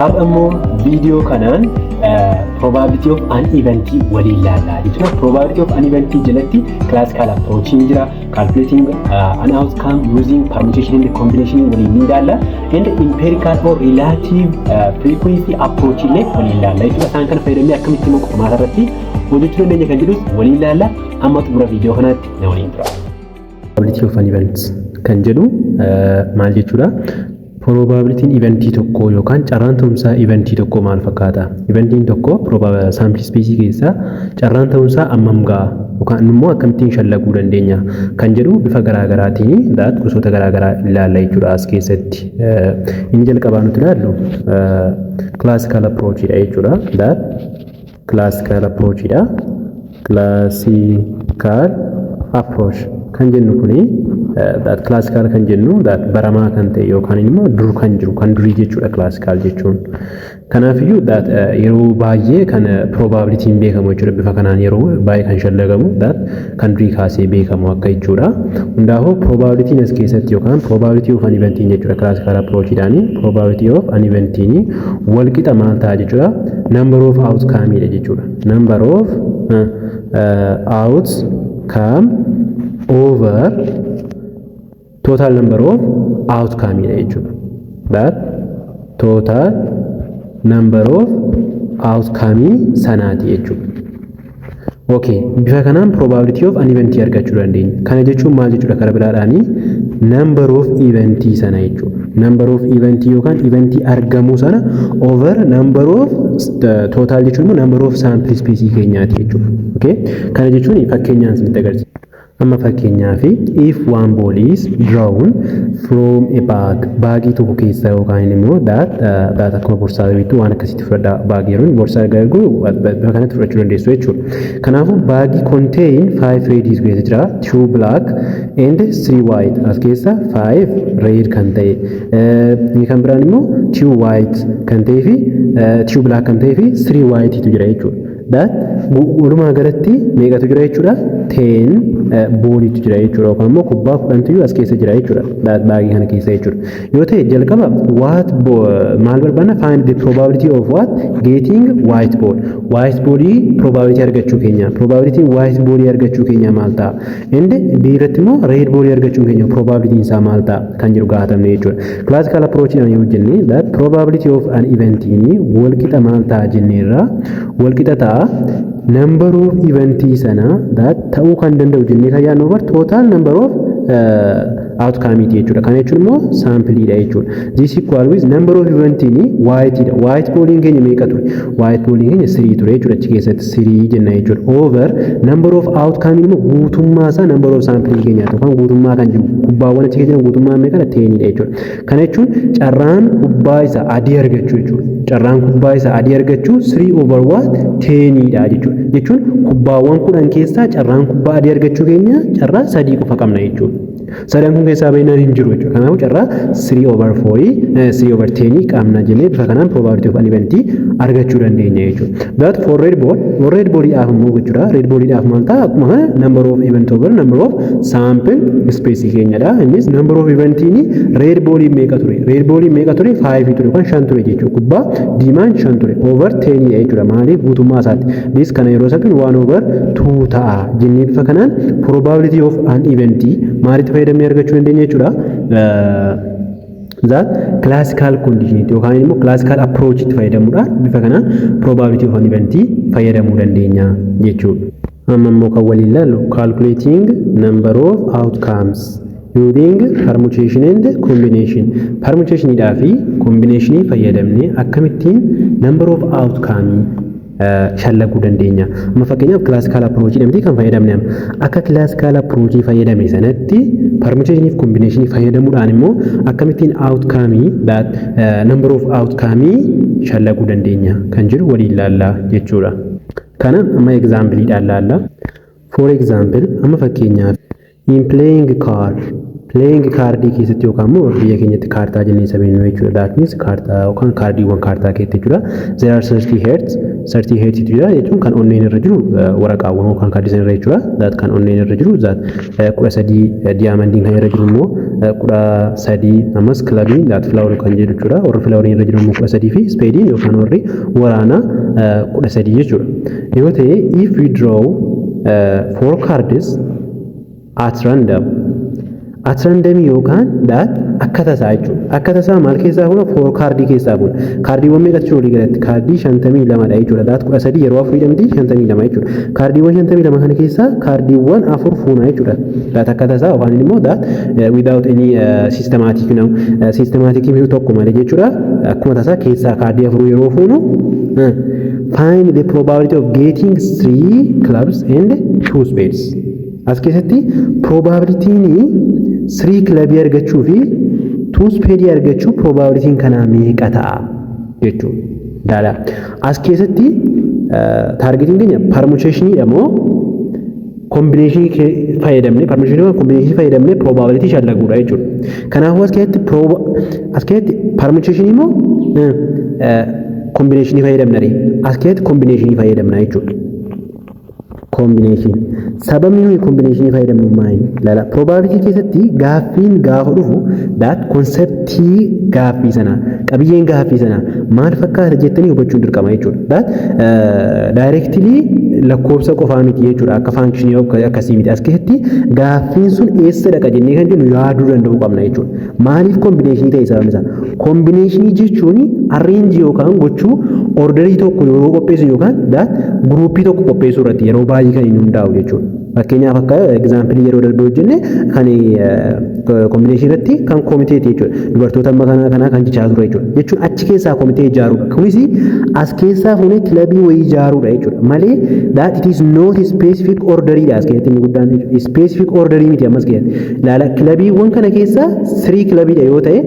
Har'a immoo viidiyoo kanaan probability of an event waliin ilaallaa jechuudha. Probability of an event jalatti classical approach jira, calculating an outcome using permutation and combination waliin ni ilaalla, and empirical or relative frequency approach illee waliin ilaalla jechuudha. Isaan kana fayyadamnee akkamitti immoo qormaata irratti hojjechuu dandeenya kan jedhus waliin ilaalla. Amma xumura viidiyoo kanaatti na waliin tura. Probability of an event kan jedhu maal jechuudha? Probabilityn eventii tokkoo yookaan carraan ta'umsaa eventii tokkoo maal fakkaata? Eventiin tokko sample spaceii keessaa carraan ta'umsaa ammam ga'a? Yookaan immoo akkamittiin shallaguu dandeenya? Kan jedhu bifa garaa garaatiin gosoota garaa garaa ilaalla jechuudha as keessatti. Inni jalqabaa nuti ilaallu classical approachidha jechuudha. That classical approachidha. Classical approach kan jennu kuni, that classical kan jennu, that baramaa kan ta'e yookaan immoo dur kan jiru, kan durii jechuudha classical jechuun. Kanaafiyyuu that yeroo baay'ee kan probabilityn beekamu jechuudha, bifa kanaan yeroo baay'ee kan shallagamu, that kan durii kaasee beekamu akka jechuudha. Hundaafuu probabilityn as keessatti yookaan probability of an eventiin jechuudha, classical approachidhaani probability of an eventiin walqixa maal ta'a jechuudha? Number of outcome dha jechuudha. Number of outcome over total number of outcome dha jechuudha. That total number of outcome sanaati jechuudha. Okay, bifa kanaan probability of an event argachuu dandeenya. Kana jechuun maal jechuudha karaa biraadhaani? Number of event sana jechuudha. Number of event yookaan event argamuu sana over number of total jechuun immoo number of sample space keenyaati jechuudha. Okay, kana jechuun fakkeenyaan isinitti agarsiisa. Amma fakkeenyaaf, if one ball is drawn from a bag, bagii tokko keessa yookaan immoo that akkuma borsaa beektu waan akkasitti fudhadhaa. Bagii yeroo borsaa gargaaru bifa kanatti fudhachuu dandeessu jechuudha. Kanaafuu bagii contain five reds keessa jira, two black and three white. As keessa five red kan ta'e, inni kan biraan immoo two white kan ta'ee fi two black kan ta'ee fi three white tu jira jechuudha. That walumaa galatti meeqatu jira jechuudha? 10 balliitu jira jechuudha, yookaan immoo kubbaa 10tu as keessa jira jechuudha bagii kana keessa jechuudha. Yoo ta'e, jalqaba what maal barbaanna? Find the probability of what? Getting white ball. White ballii probability argachuu keenya, probability white ballii argachuu keenya maal ta'a? And B irratti immoo red ballii argachuu keenya probability isaa maal ta'a kan jedhu gaafatamne jechuudha. Classical approach dhaan yoo jenne, that probability of an event wal qixa maal ta'a jenneerra? Wal qixa ta'a number of eventii sana, that ta'uu kan danda'u jennee kan yaadnu, over total number of outcome jechuudha. Kana jechuun immoo sampleiidha jechuudha. This equal with number of eventiin whiteidha. White balliin keenya meeqa ture? White balliin keenya three ture jechuudha, achi keessatti three jenna jechuudha. Over number of outcome immoo guutummaa isaa number of sampleii keenyaati yookaan guutummaa kan jiru, kubbaawwan achi keessa jiran guutummaa meeqadha? 10dha jechuudha. Kana jechuun carraan kubbaa isa adii argachuu jechuudha. Carraan kubbaa isa adii argachuu 3 over what? 10dha jechuudha. Jechuun kubbaawwan 10 keessaa carraan kubbaa adii argachuu keenya carraa sadii qofa qabna jechuudha. Sadan kun keessaa baay'inaan hin jiru jechuudha. Kanaafuu carraa 3 over 4, 3 over 10 qabna jennee bifa kanaan probability of an event argachuu dandeenya jechuudha. But for red ball, for red ball dhaaf immoo jechuudha. Red ball dhaaf maal ta'a? Akkuma kana number of event over number of sample space keenyadha. Innis number of eventiin red ball meeqa ture? Red ball meeqa ture? 5 ture yookaan 5 ture jechuudha. Kubbaa diimaan 5 ture over 10 jechuudha. Maaliif? Guutummaa isaatti. This kana yeroo salphinu 1 over 2 ta'a jennee bifa kanaan probability of an event maalitti fayyadamnee argachuu dandeenya jechuudha. That classical condition yookaan immoo classical approach itti fayyadamuudhaan bifa kanaan probability of an event fayyadamuu dandeenya jechuudha. Amma immoo kan waliin ilaallu calculating number of outcomes using permutation and combination. Permutationidhaa fi combinationii fayyadamnee akkamittiin number of outcome shallaguu dandeenya? Amma fakkeenyaaf classical approach dhamti kan fayyadamne, amma akka classical approach fayyadame sanatti permutation fi combination fayyadamuudhaan immoo akkamittiin outcome, that number of outcome shallaguu dandeenya kan jedhu waliin ilaallaa jechuudha. Kana amma exampleidhaan ilaalla. For example, amma fakkeenyaaf, in playing card, Playing cardii keessatti yookaan immoo biyya keenyatti kaartaa jennee isa beeknu jechuudha. That means kaartaa yookaan kaardiiwwan kaartaa keessatti jechuudha. There are 30 hearts, 30 hearts jira jechuun kan onneen irra jiru waraqaawwan yookaan kaardii sana irra jechuudha. That kan onneen irra jiru that 13, diamondiin kan irra jiru immoo 13, ammas clubiin, that flower kan jedhu jechuudha. Warri floweriin irra jiru immoo 13 fi spadeiin yookaan warri waraanaa 13 jechuudha. Yoo ta'e, if we draw four cards at random, at random yookaan that akka tasaa jechuudha. Akka tasaa maal keessaa fuuna? Four kaardii keessaa fuuna. Kaardiiwwan meeqatu jiru walii galatti? Kaardii 52dha jechuudha. That 13 yeroo afur hidhamti, 52 jechuudha. Kaardiiwwan 52 kana keessaa kaardiiwwan afur fuuna jechuudha. That akka tasaa yookaan immoo that without any systematic, no, systematic tokko malee jechuudha. Akkuma tasaa keessaa kaardii afur yeroo fuunu, find the probability of getting three clubs and two spades. As keessatti probabilityin three clubii argachuu fi two spadeii argachuu, probabilityin kanaa meeqa ta'a jechuudha. Daala. As keessatti targetiin keenya permutationiidha moo combinationii fayyadamnee, permutationii combinationii fayyadamnee probability shallaguudha jechuudha. Kanaafuu as keessatti permutationii moo combinationii fayyadamna ree? As keessatti combinationii fayyadamna jechuudha. Combination. Sababni nuyi combinationii fayyadamnu maali? Lala, probability keessatti gaaffiin gaafa dhufu that conceptii gaaffii sanaa, qabiyyeen gaaffii sanaa maal fakkaata jettanii hubachuun dirqama jechuudha. That directly lakkoofsa qofaa miti jechuudha, akka functionii akkasii miti. As keessatti gaaffiin sun eessa dhaqa jennee kan jennu yaaduu danda'uu qabna jechuudha. Maaliif combinationii ta'e sababni isaa? Combinationii jechuun arrange yookaan gochuu orderii tokko yeroo qopheessu yookaan that groupii tokko qopheessuu irratti yeroo baay'ee kan inni hundaa'u jechuudha. Fakkeenyaaf, akka exampleii yeroo darbe hojjenne kan combinationii irratti kan komiteeti jechuudha. Dubartoota amma kanaa kanaa kan jechaa ture jechuudha. Jechuun achi keessaa komitee ijaaruudha. Kunis as keessaa fuunee clubii wayii ijaaruudha jechuudha. Malee that it is not specific orderiidha as keessatti inni guddaan jechuudha. Specific orderii miti ammas keessatti. Laala, clubiiwwan kana keessaa three clubiidha yoo ta'e,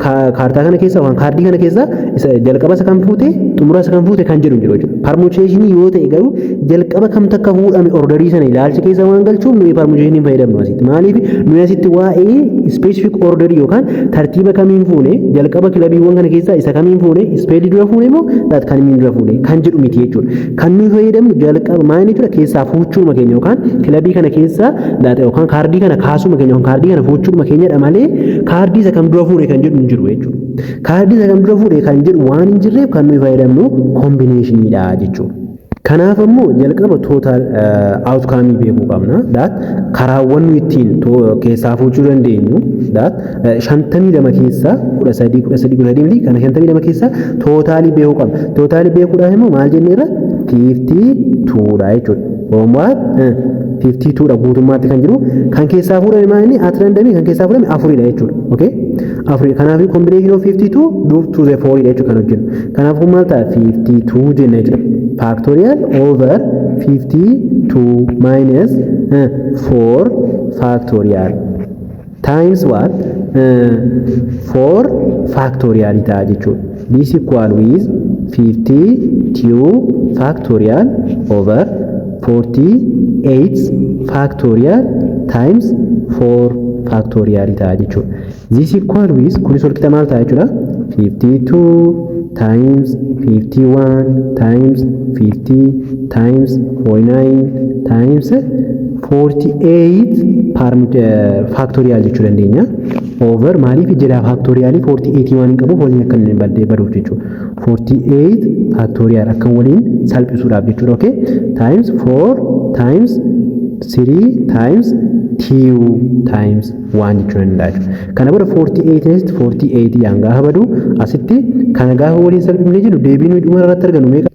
kaartaa kana keessaa yookaan kaardii kana keessaa isa jalqaba isa kan fuute, xumura isa kan fuute kan jedhu hin jiru jechuudha. Permutationii yoo ta'e garuu jalqaba kamtu akka fuudhame orderii sana ilaalcha keessa waan galchuuf nuyi permutationii fayyadamnu asitti. Maaliif nuyi asitti waa'ee specific orderii yookaan tartiiba kamiin fuune, jalqaba clubiiwwan kana keessaa isa kamiin fuune, spadeii dura fuune moo that kamiin dura fuune kan jedhu miti jechuudha. Kan nuyi fayyadamnu jalqaba maal jechuudha? Keessaa fuuchuuma keenya yookaan clubii kana keessaa yookaan kaardii kana kaasuma keenya yookaan kaardii kana fuuchuuma keenyadha malee kaardii isa kam dura fuune kan jedhu hin jiru jechuudha. Kaardii isa kam dura fuune kan jedhu waan hin jirreef kan nuyi fayyadamnu combinationiidha jechuudha. Kanaaf immoo jalqaba total outcomeii beekuu qabna. That karaawwan nuyi ittiin keessaa fuuchuu dandeenyu that 52 keessaa 13, 13, 13 miti, kana 52 keessaa totalii beekuu qabna. Totalii beekuudhaaf immoo maal jenneerra? 52dha jechuudha. What? 52dha guutummaatti kan jiru. Kan keessaa fuudhame maal inni? At randomii kan keessaa fuudhame afuridha jechuudha. Okay? Afuridha. Kanaaf combination of 52 to the 4 dha jechuudha kan hojjennu. Kanaaf kun maal ta'a? 52 jenna jechuudha. Factorial over 52 minus 4 factorial times what? 4 factorial ta'a jechuudha. This equal with 52 factorial over 48 factorial times 4 factorial ta'a jechuudha. This equal with, kunis walqixa maal ta'a jechuudha? 52 times 51 times 50 times 49 times 48 factorial jechuu dandeenya. Over, maaliif jalaa factorialii 48 waan hin qabuuf waliin akka inni baddee baduuf jechuudha. 48 factorial akka waliin salphisuudhaaf jechuudha. Okay? Times 4 times 3 times 2 times 1 jechuu danda'a jechuudha. Kana booda 48 asitti 48 yaan gaafa badu, asitti kana gaafa waliin salphifnee jennu, deebii nuyi dhuma irratti argannu meeqa?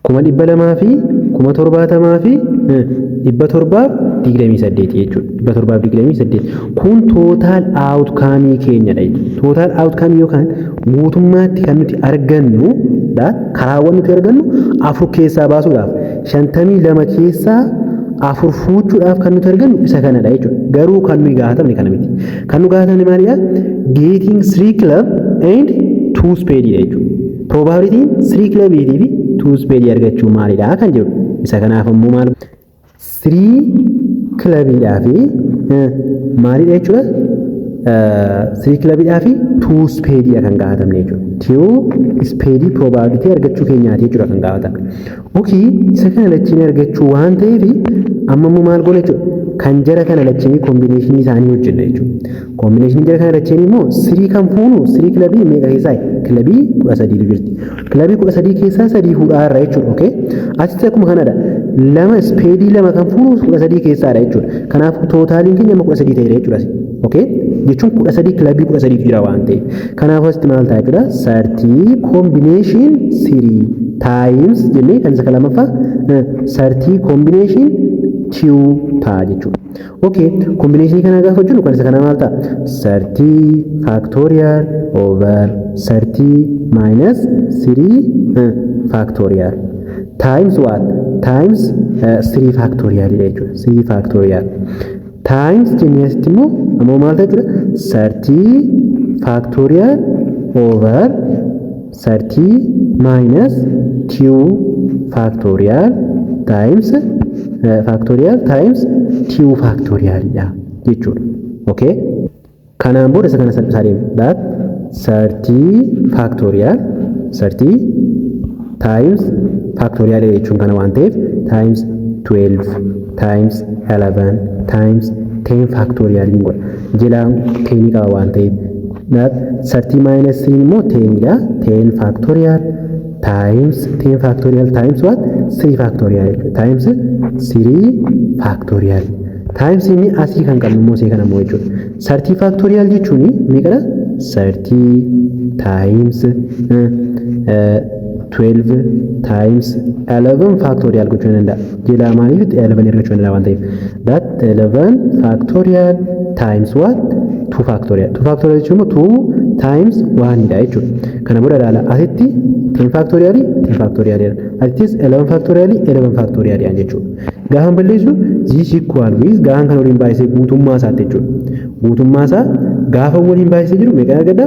270,70728 jechuudha. 728. Kun total outcomeii keenyadha jechuudha. Total outcomeii yookaan guutummaatti kan nuti argannu, karaawwan nuti argannu afur keessaa baasuudhaaf, 52 keessaa afur fuuchuudhaaf kan nuti argannu isa kanadha jechuudha. Garuu kan nuyi gaafatamne kana miti. Kan nu gaafatamne maalidha? Getting three club and two spade dha jechuudha. Probabilityin three clubiitii fi two spade argachuu maalidha kan jedhu. Isa kanaaf immoo maal? Three clubiidhaa fi maalidha jechuudha? Three clubiidhaa fi two spadeiidha kan gaafatamne jechuudha. Two spadeii probability argachuu keenyaati jechuudha kan gaafatamne. Okay, isa kana lachiin argachuu waan ta'eef amma immoo maal goona jechuudha? Kan jara kana lacheenii combinationii isaanii hojjenna jechuudha. Combinationii jara kana lacheenii immoo three kan fuunu, three clubii meeqa keessaa? Clubii 13tu jirti. Clubii 13 keessaa sadii fuudhaa irra jechuudha. Okay? Asitti akkuma kanadha. Lama spadeii lama kan fuunu 13 keessaadha jechuudha. Kanaaf totaliin keenya amma 13 ta'eera jechuudha. Okay? Jechuun 13, clubii 13tu jira waan ta'eef. Kanaaf asitti maal ta'a jechuudha? 30 combination three times jennee kan isa lammaffaa 30 combination two ta'a jechuudha. Okay, combinationii kana gaafa hojjennu kan isa kana maal ta'a? 30 factorial over 30 minus 3 factorial times what? Times 3 factorial jechuudha. 3 factorial times jennee asitti immoo ammoo maal ta'a jechuudha? 30 factorial over 30 minus 2 factorial times factorial times 2 factorial dha jechuudha. Okay? Kanaan booda isa kana salphisaa deemu. That 30 factorial, 30 times factorial jechuun kana waan ta'eef, times 12 times 11 times 10 factorial ni godha. Jilaan 10 qaba waan ta'eef. That 30 minus 3 immoo 10 dha. 10 factorial times 10 factorial times what? 3 factorial jechuudha. Times 3 factorial. Times inni asii kan qabnu immoo isee kana immoo jechuudha. 30 factorial jechuun meeqadha? 30 times 12 times 11 factorial gochuu ni danda'a. Jilaa maaliif 11 argachuu danda'a waan ta'eef. That 11 factorial times what? 2 factorial. 2 factorial jechuun immoo 2 times 1 dha jechuudha. Kana booda ilaala, asitti 10 factorial, 10 factorial, asittis 11 factorial, 11 factorial jechuudha. Gaafa balleessu this equal with gaafan kan waliin baay'isee guutummaa isaatti jechuudha. Guutummaa isaa gaafa waliin baay'isee jiru meeqa argadda?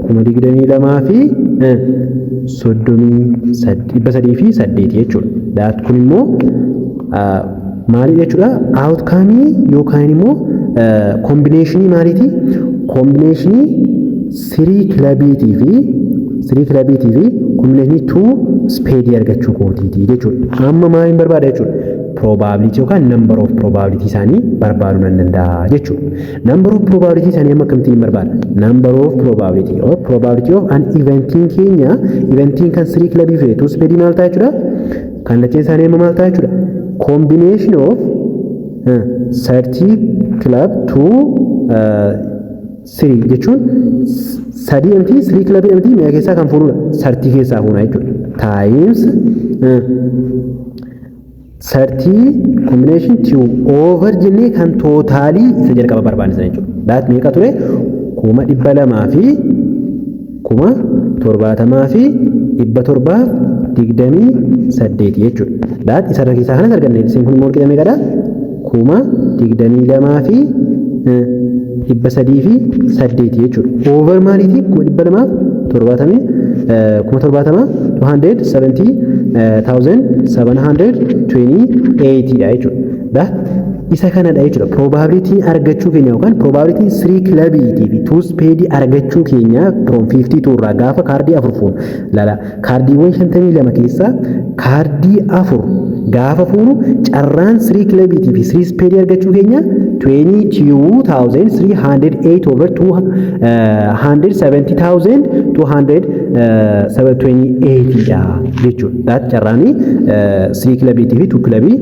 22,308 jechuudha. That kun immoo maalidha jechuudha? Outcomeii yookaan immoo combinationii maaliiti? Combinationii three clubiitii fi combinationii two spadeii argachuu kootiiti jechuudha. Amma maaliin barbaada jechuudha? Probability yookaan number of probability isaanii barbaaduu nan danda'a jechuudha. Number of probability isaanii amma akkamittiin barbaada? Number of probability or probability of an eventiin keenya, eventiin kan three clubii fi two spadeii maal ta'a jechuudha? Kan lacheen isaanii amma maal ta'a jechuudha? Combination of 30 club to three jechuun sadii mti, three clubii mti, mi'a keessaa kan fuudhudha. 30 keessaa fuuna jechuudha. Times 30 combination two over jennee kan totalii isa jalqaba barbaanne jechuudha. That meeqa ture? 270,728 jechuudha. That isarra keessaa kanas arganne. Isin kun immoo walqixa meeqadha? 22,308 jechuudha. Over maaliiti? 270,000, 70,000, 270,728 dha jechuudha. That isa kanadha jechuudha. Probability argachuu keenya yookaan probability three clubiitii fi two spadeii argachuu keenya from 52 irraa gaafa kaardii afur fuunu. Lala, kaardiiwwan 52 keessaa kaardii afur gaafa fuunu carraan three clubiitii fi three spadeii argachuu keenya 22,308 over 270,228 dha jechuudha. That carraanii three clubiitii fi two clubii,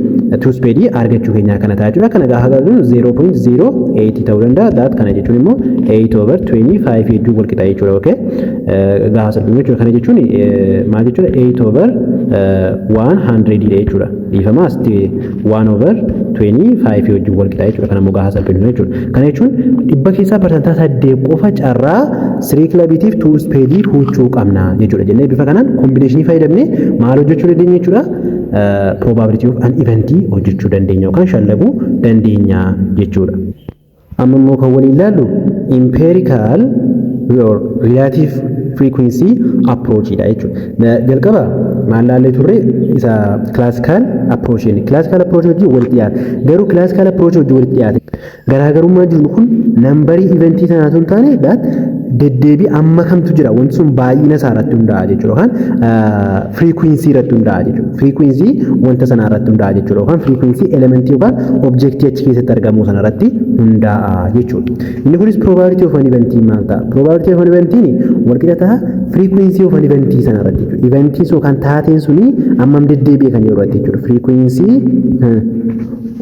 two spadeii argachuu keenya kana ta'a jechuudha. Kana gaafa gallu 0.08 ta'uu danda'a. That kana jechuun immoo 8 over 25 hedduu wal qixa jechuudha. Okay? Gaafa salphifnu jechuudha. Kana jechuun maal jechuudha? 8 over 100 dha jechuudha. Dhiifama, asitti 1 over 25 wajjin wal qixa jechuudha. Kana immoo gaafa salphifnu jechuudha. Kana jechuun dhibba keessaa 8% qofa carraa three clubiitiif two spadeii fuuchuu qabna jechuudha. Jennee bifa kanaan combinationii fayyadamnee maal hojjechuu dandeenya jechuudha? Probability of an eventii hojjechuu dandeenya yookaan shallaguu dandeenya jechuudha. Amma immoo kan waliin ilaallu empirical or relative Frequency approach dha jechuudha. Jalqaba maal laallee turre? Isa classical approach inni. Classical approach wajjin walitti dhiyaata. Garuu classical approach wajjin walitti dhiyaate. Garaagarummaa jiru kun numberii eventii sanaatu hin taane, that deddeebii amma kamtu jira, wanti sun baay'ina isaa irratti hundaa'a jechuudha, yookaan frequency irratti hundaa'a jechuudha. Frequency wanta sanaa irratti hundaa'a jechuudha, yookaan frequency elementii yookaan objectii achi keessatti argamu sana irratti hundaa'a jechuudha. Inni kunis probability of an eventii maal ta'a? Probability of an eventiin walqixa ta'a frequency of an eventii sana irratti jechuudha. Eventiin yookaan taateen suni ammam deddeebi'e kan jedhu irratti jechuudha. Frequency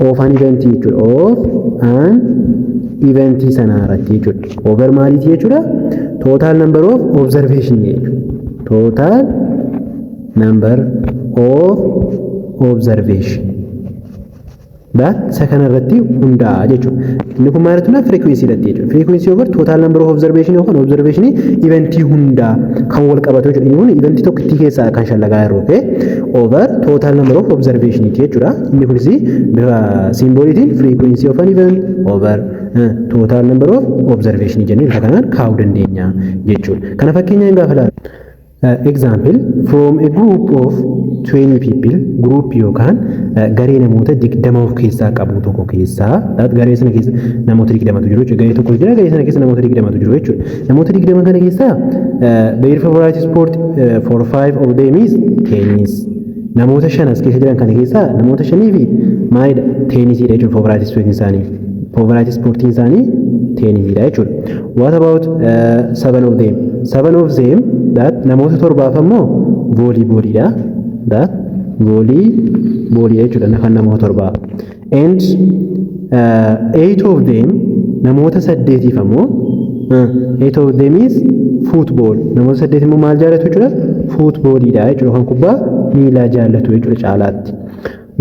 of an eventii jechuudha. Of an eventii sana irratti jechuudha. Over maaliiti jechuudha? Total number of observation jechuudha. Total number of observation. That isa kana irratti hundaa'a jechuudha. Inni kun maal irratti? Frequency irratti jechuudha. Frequency over total number of observation yookaan observation eventii hundaa kan wal qabatu jechuudha. Inni kun eventii tokkittii keessaa kan shallagaa jiru, okay? Over total number of observation jechuudha. Inni kunis bifa symboliitiin frequency of an event over total number of observation jennee bifa kanaan kaa'uu dandeenya jechuudha. Kana fakkeenyaan gaafa ilaallu, example from a group of 20 people, group yookaan garee namoota 20 of keessaa qabu tokko keessaa, garee sana keessa namoota 20tu jiru jechuudha. Garee tokko jira, garee sana keessa namoota 20tu jiru jechuudha. Namoota 20 kana keessaa their favorite sport for five of them is tennis. Namoota shan as keessa jiran kana keessaa namoota shanii fi maalidha? Teenisiidha jechuudha favorite sportiin isaanii. Favorite sportiin isaanii teenisiidha jechuudha. What about seven of them? Seven of them, that namoota torbaaf ammoo volleyballiidha. That volleyballiidha jechuudha kan namoota torbaa. And eight of them, namoota saddeetiif ammoo, eight of them is football. Namoota saddeet immoo maal jaallatu jechuudha? Footballiidha jechuudha, kan kubbaa miilaa jaallatu jechuudha caalaatti.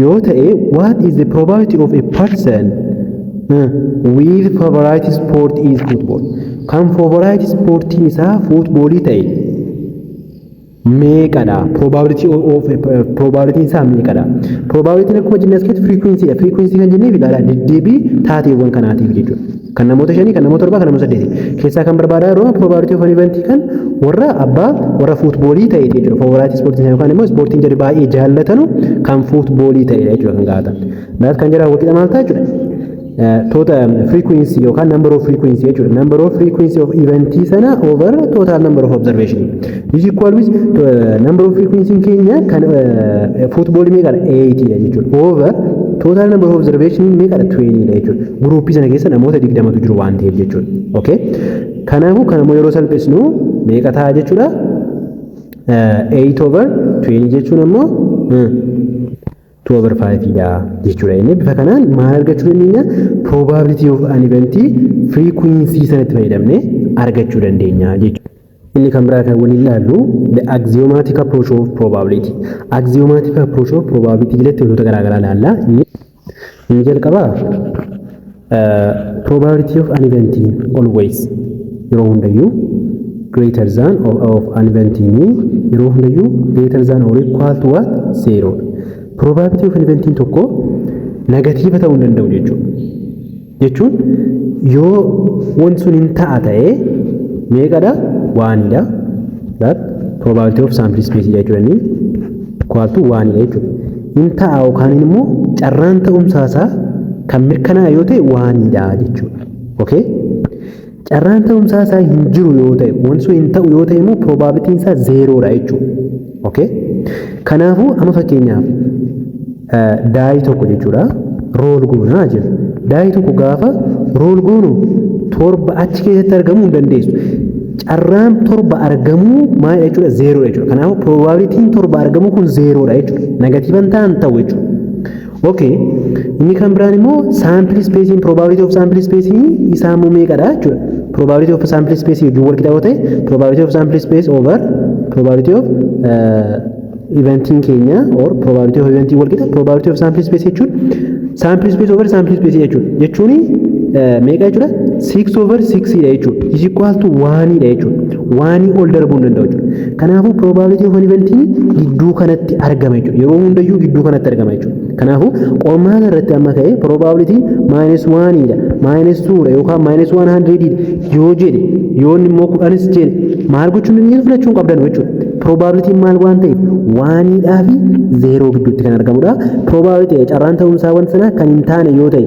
Yoo ta'e, what is the probability of a person with favorite sport is football? Kan favorite sportiin isaa footballii ta'e meeqadha? Probability of probability isaa meeqadha? Probability akkuma jennee as keessatti frequency dha. Frequency kan jennee ilaalaa deddeebii taateewwan kanaatiif jechuudha. Kan namoota shanii, kan namoota torbaa, kan namoota saddeeti. Keessaa kan barbaadaa yeroo probability of an event kan warra abbaa warra footballii ta'e jechuudha. Favorite sportiin yookaan immoo sportiin jedhu baay'ee jaallatanu kan footballii ta'edha jechuudha kan gaafatan. That kan jedhamu walqixa maal ta'a jechuudha? Total frequency yookaan number of frequency jechuudha. Number of frequency of eventii sana over total number of observation. This equal with number of frequency keenya kan football meeqadha? 8 dha jechuudha. Over total number of observation meeqadha? 20 dha jechuudha. Groupii sana keessa namoota 20tu jiru waan ta'eef jechuudha. Okay? Kanaafuu kan immoo yeroo salphisnu meeqa ta'a jechuudha? 8 over 20 jechuun ammoo 2 over 5 dha jechuudha. Inni bifa kanaan maal argachuu dandeenya? Probability of an event frequency sanatti fayyadamnee argachuu dandeenya jechuudha. Inni kan biraa kan waliin ilaallu the axiomatic approach of probability. Axiomatic approach of probability jalatti wantoota garaa garaa ilaalla. Inni jalqabaa probability of an event always, yeroo hundayyuu, greater than of an event yeroo hundayyuu greater than or equal to what? Zero. Probability of an event tokko negative ta'uu hin danda'u jechuudha. Jechuun yoo wanti sun hin ta'a ta'e meeqadha? Onedha. That probability of sample space jechuudha, inni equal to onedha jechuudha. Hin ta'a yookaan immoo carraan ta'umsaasaa kan mirkanaa'e yoo ta'e onedha jechuudha. Okay? Carraan ta'umsaa isaa hin jiru yoo ta'e, wanti sun hin ta'u yoo ta'e immoo probabilityn isaa zerodha jechuudha. Okay? Kanaafuu amma fakkeenyaaf die tokko jechuudha roll goonaa jenna. Die tokko gaafa roll goonu 7 achi keessatti argamuu hin dandeessu. Carraan 7 argamuu maalidha jechuudha? Zerodha jechuudha. Kanaafuu probabilityn 7 argamuu kun zerodha jechuudha. Negativean ta'an ta'u jechuudha. Okay. Inni kan biraan immoo sample space, probability of sample space isaa immoo meeqadha jechuudha? Probability of sample space wajjin wal qixa yoo ta'e, probability of sample space over probability of eventiin keenya or probability of eventii wal qixa probability of sample space jechuun sample space over sample space jechuudha. Jechuun meeqa jechuudha? 6 over 6 dha jechuudha. Is equal to 1 dha jechuudha. 1 ol darbuu hin danda'u jechuudha. Kanaafuu probability of an eventiin gidduu kanatti argama jechuudha. Yeroo hundayyuu gidduu kanatti argama jechuudha. Kanaafuu qormaata irratti amma ka'ee probabilityn minus oneiidha, minus twodha yookaan minus 100dha yoo jedhe, yoo inni immoo 10s jedhe, maal gochuu dandeessu? Filachuu hin qabdan jechuudha. Probabilityn maal waan ta'eef, oneiidhaa fi zero gidduutti kan argamudha. Probability carraan ta'umsaa wanta sanaa kan hin taane yoo ta'e,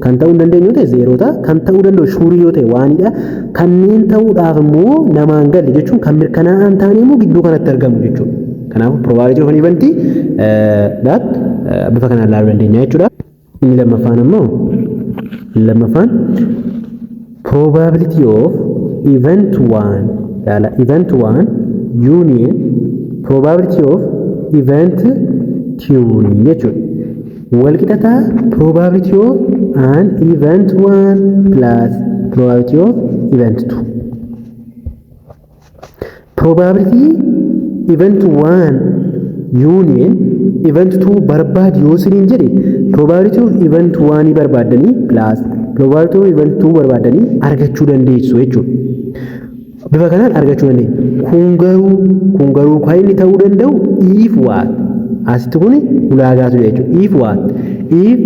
kan ta'uu hin dandeenye yoo ta'e zero ta'a, kan ta'uu danda'u sure yoo ta'e oneiidha. Kanneen ta'uudhaaf immoo namaan galle jechuun kan mirkanaa'aa hin taane immoo gidduu kanatti argamu jechuudha. Kanaafuu probability of an event that bifa kanaan ilaaluu dandeenya jechuudha. Inni lammaffaan ammoo, inni lammaffaan probability of event one ilaala. Event one union probability of event two jechuudha. Walqixataa probability of an event one plus probability of event two. Probability event one union event two barbaadi yoo isiniin jedhe, probability of event one barbaaddanii plus probability of event two barbaaddanii argachuu dandeessu jechuudha. Bifa kanaan argachuu dandeenya. Kun garuu kan inni ta'uu danda'u if what? Asitti kun ulaagaatu jira jechuudha. If what? If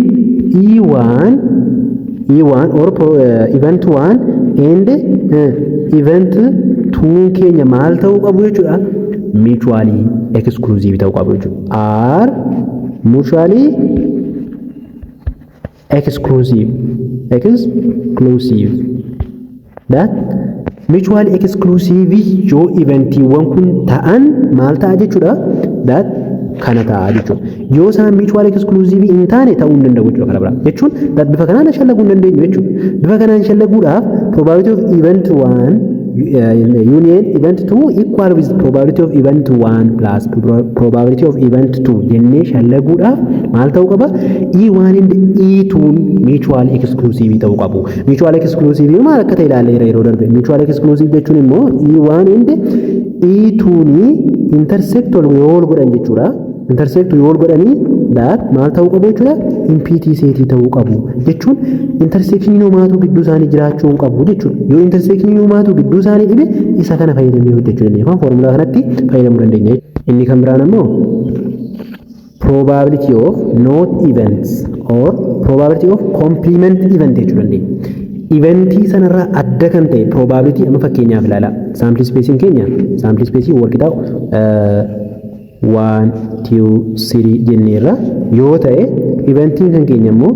E1 E1 or event 1 and event 2 keenya maal ta'uu qabu jechuudha? Mutually exclusive ta'uu qabu jechuudha. Are mutually exclusive. That mutually exclusive yoo eventiiwwan kun ta'an maal ta'a jechuudha? That kana ta'a jechuudha. Yoo isaan mutual exclusive hin taane ta'uu hin danda'u jechuudha karaa biraa. Jechuun that bifa kanaan shallaguu hin dandeenyu jechuudha. Bifa kanaan shallaguudhaaf probability of event 1 union event 2 equal with probability of event 1 plus probability of event 2 jennee shallaguudhaaf maal ta'uu qaba? E1 and E2 mutual exclusive ta'uu qabu. Mutual exclusive maal akka ta'e ilaalleera yeroo darbe. Mutual exclusive jechuun immoo E1 and E2 ni intersect yoo wal godhan jechuudha. Intersect yoo wal godhanii that maal ta'uu qabu jechuudha? Empty setii ta'uu qabu jechuun intersectionii homaatu gidduu isaanii jiraachuu hin qabu jechuudha. Yoo intersectionii homaatu gidduu isaanii dhibe, isa kana fayyadamnee hojjechuu dandeenya yookaan foormulaa kanatti fayyadamuu dandeenya. Inni kan biraan ammoo probability of not events or probability of complement event jechuu dandeenya. Eventii sanarraa adda kan ta'e probability amma fakkeenyaaf ilaala. Sample spaceiin keenya, sample spaceii wal qixaa'u one, two, three jenneerra yoo ta'e, eventiin kan keenya immoo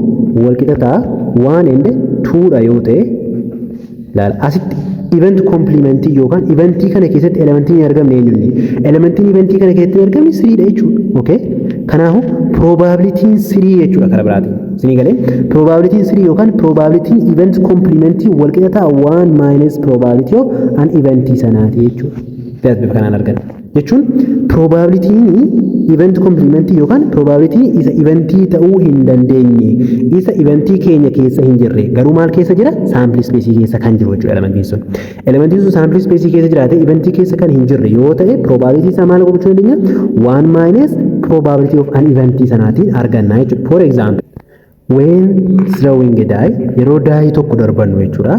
wal qixa ta'a one and twodha yoo ta'e, ilaala, asitti event complementii yookaan eventii kana keessatti elementiin hin argamne eenyunni? Elementiin eventii kana keessatti hin argamne threedha jechuudha. Okay, kanaafuu probabilityn three jechuudha karaa biraatiin. Isinii galee? Probabilityn three yookaan probabilityn event complementii wal qixa ta'a one minus probability of an eventii sanaati jechuudha. Bifa kanaan arganna. Jechuun probabilityn event complementii yookaan probabilityn isa eventii ta'uu hin dandeenye, isa eventii keenya keessa hin jirre, garuu maal keessa jira? Sample spaceii keessa kan jiru jechuudha elementiin sun. Elementiin sun sample spaceii keessa jiraate eventii keessa kan hin jirre yoo ta'e, probability isaa maal gochuu dandeenya? One minus probability of an eventii sanaatiin arganna jechuudha. For example, when throwing a die, yeroo dieii tokko darbannu jechuudha.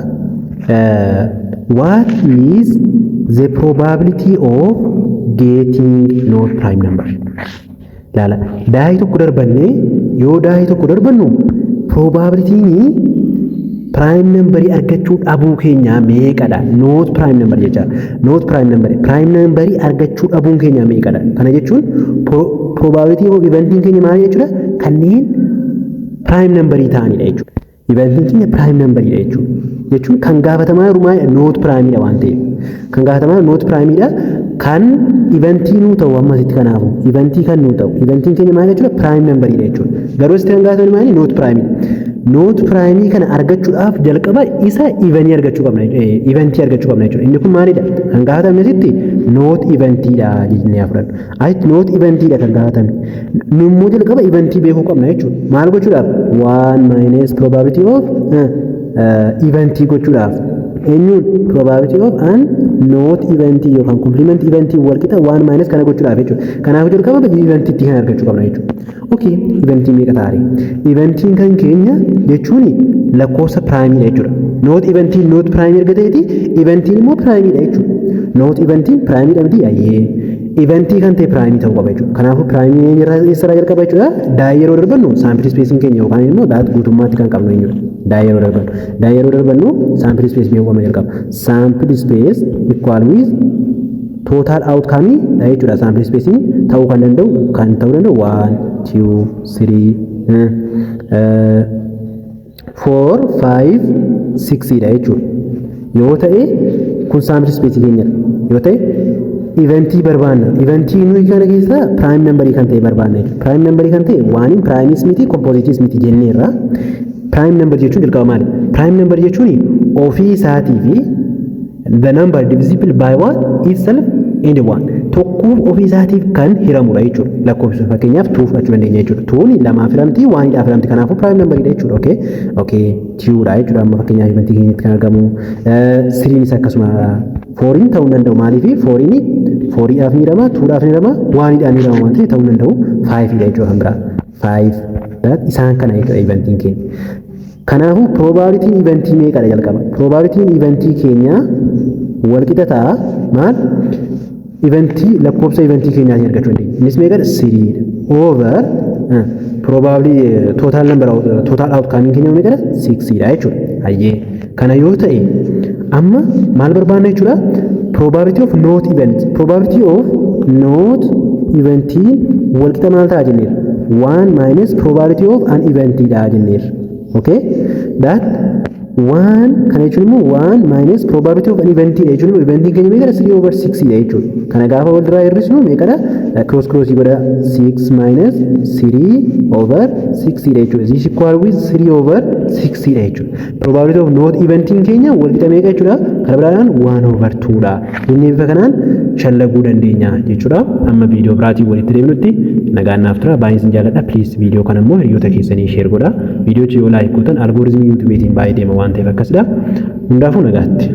What is the probability of getting not prime number? Laala, dieii tokko darbannee, yoo dieii tokko darbannu probabilityn prime numberii argachuu dhabuu keenya meeqadha? Not prime number jecha. Not prime number. Prime numberii argachuu dhabuun keenya meeqadha? Kana jechuun probability of eventiin keenya maal jechuudha? Kanneen prime numberii ta'anidha jechuudha. Eventiin keenya prime numberiidha jechuudha. Jechuun kan gaafatamaa jiru maalidha? Not primeidha waan ta'eef. Kan gaafatamaa jiru not primeidha. Kan eventii nuu ta'u ammasitti, kanaafu eventii kan nuu ta'u, eventiin keenya maal jechuudha? Prime numberiidha jechuudha. Garuu asitti kan gaafatamu maali? Not primeidha. Not primeii kana argachuudhaaf jalqaba isa evenii argachuu qabna, eventii argachuu qabna jechuudha. Inni kun maalidha? Kan gaafatamne asitti not eventiidha jennee haa fudhannu. Asitti not eventiidha kan gaafatamne. Nu immoo jalqaba eventii beekuu qabna jechuudha. Maal gochuudhaaf? One minus probability of eventii gochuudhaaf. Eenyuun? Probability of an not eventii yookaan complement eventii wal qixa one minus kana gochuudhaaf jechuudha. Kanaafuu jalqaba eventiitti kan argachuu qabna jechuudha. Okay, eventii meeqa ta'a? Eventiin kan keenya jechuun lakkoofsa primeiidha jechuudha. Not eventiin not primeii erga ta'eeti, eventiin immoo primeiidha jechuudha. Not eventiin primeiidha miti ayyee. Eventii kan ta'e primeii ta'uu qaba jechuudha. Kanaafuu primeii eessarraa jalqaba jechuudha? Die yeroo darbannu sample spaceiin keenya yookaan immoo that guutummaatti kan qabnu eenyudha? Die yeroo darbannu. Die yeroo darbannu sample space beekuu qabna jalqaba. Sample space equal with total outcome dha jechuudha. Sample spaceiin ta'uu kan danda'u 1, 2, 3, 4, 5, 6 dha jechuudha. Yoo ta'e kun sample space keenyadha. Yoo ta'e eventii barbaanna. Eventii nuyi kana keessa prime numberii kan ta'e barbaanna jechuudha. Prime numberii kan ta'e oneiin primeiis miti, compositeiis miti jenneerra. Prime number jechuun jalqaba maali? Prime number jechuun ofii isaatii fi the number divisible by what? Itself and one. Tokkoof ofii isaatiif kan hiramudha jechuudha. Lakkoofsa fakkeenyaaf two fudhachuu dandeenya jechuudha. Twon lamaaf hiramti, oneiidhaaf hiramti. Kanaafuu prime numberiidha jechuudha. Okay, twodha jechuudha. Amma fakkeenyaaf eventii keenyatti kan argamu. Threenis akkasuma, fouriin ta'uu hin danda'u. Maaliif? Fouriin fouriidhaaf ni hirama, twodhaaf ni hirama, oneiidhaan ni hirama waan ta'eef ta'uu hin danda'u. Fiveiidha jechuudha kan biraa. Five isaan kana jechuudha eventiin keenya. Kanaafuu probabilityn eventii meeqadha jalqaba? Probabilityn eventii keenya walqixa ta'a maal? Eventii lakkoofsa eventii keenyaatiin argachuu dandeenya. Innis meeqadha? Threedha. Over probably total number, total outcome keenya meeqadha? Sixdha jechuudha. Hayyee, kana yoo ta'e amma maal barbaanna jechuudha? Probability of not event. Probability of not eventiin walqixa maal ta'a jenneerra? One minus probability of an eventidha jenneerra. Okay? That one kana jechuun immoo one minus probability of an event dha jechuun immoo eventiin keenya meeqadha? 3 over 6 dha jechuudha. Kana gaafa walirraa hir'isnu meeqadha? Cross crossii godha, 6 minus 3 over 6 dha jechuudha. This equal with 3 over 6 dha jechuudha. Probability of not eventiin keenya walqixa meeqa jechuudha? Kana biraadhaan 1 over 2 dha. Jennee bifa kanaan shallaguu dandeenya jechuudha. Amma viidiyoo biraatiin walitti deemnutti nagaan naaf tura. Baay'een isin jaalladha. Please, viidiyoo kana immoo hiriyoota keessanii share godha. Viidiyoochi yoo like gootan algorithmii YouTubeiitiin baay'ee deema waan ta'eef akkasidha. Hundaafuu nagaatti.